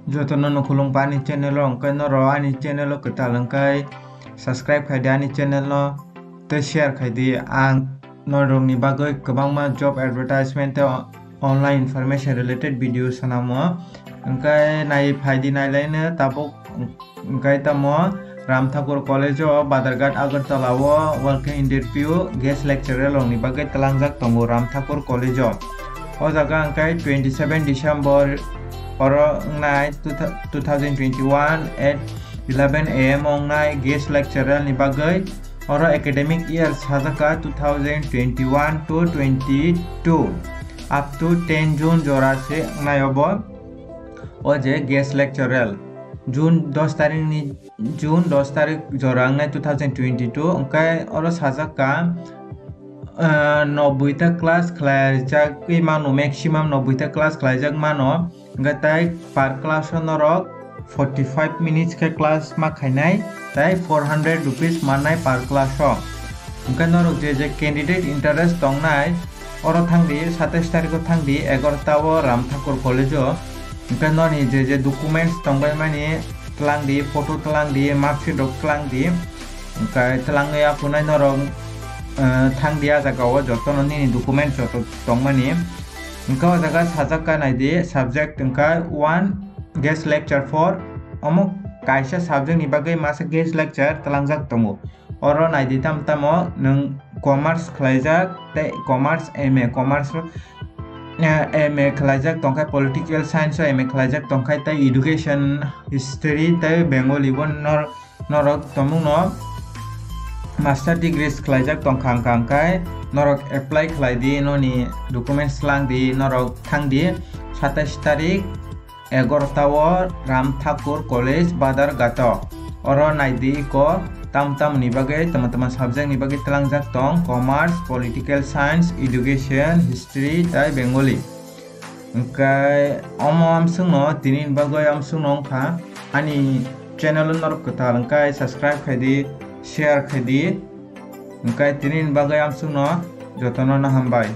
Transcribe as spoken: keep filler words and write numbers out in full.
Jotono no khulumkha ani channel o, hwnkhe norok ani channel o kwtal hwnkhe subscribe khaidi ani channel no tei share khaidi. Ang norokni bagwi kwbangma job advertisement tei online information related video swnamo. Hwnkhe nai phaidi nailaino tabuk, hwnkhe tamo Ram Thakur College o Badharghat Agartala o welcome interview guest lecturer rokni bagwi twlangjak tongo Ram Thakur College o. O jaga hwnkhe twenty seven December oro wngnai two thousand twenty-one at eleven A M o wngnai guest lecturer ni bagwi. Oro academic year sajak kha two thousand twenty-one to twenty-two, up to ten June jora se wngnai obo. O je guest lecturer June dos tarik ni, June dos tarik jora wngnai two thousand twenty-two, hwnkhe oro sajak kha, ah, noboi ta class khlaijagwi mano, maximum noboi ta class khlaijak mano, hwnkhe tai per class o norok forty five minutes khe class ma khainai, tai four hundred rupees mannai per class o. Hwnkhe norok je je candidate interest tongnai, oro thangdi, satais tarikh o thangdi, egarota o Ram Thakur College o. Hwnkhe noni je je documents tongbai mani, twlangdi, photo twlangdi, marksheet rok twlangdi. Hwnkhe twlangwi aphunai norok, eh, thangdi a jaga o, jotono nini documents joto tongmani. Hwnkhe o jaga sajak kha naidi, subject hwnkhe one guest lecture four, omo kaisa subject ni bagwi masa guest lecture twlangjak tongo. Oro naidi tamo tamo nwng commerce khlaijak tei commerce M A, commerce, eh, M A khlaijak tongkha, political science o M A khlaijak tongkha tei education, history tei Bengali bo nor-, norok tongmungno master degrees khlaijak tongkha hwnkha hwnkhe norok apply khlaidi, noni documents twlangdi, norok thangdi satais tarik egarota o Ram Thakur College Badharghat o. Oro naidi iko tam tam ni bagwi, tamo tamo subject ni bagwi twlangjak tong, commerce, political science, education, history tei Bengali. Hwnkhe omo amswkno tini ni bagwi amswkno wngkha. Ani channel o norok kwtal hwnkhe subscribe khaidi, share khaidi. Hwnkhe tini ni bagwi amswkno jotono no hambai.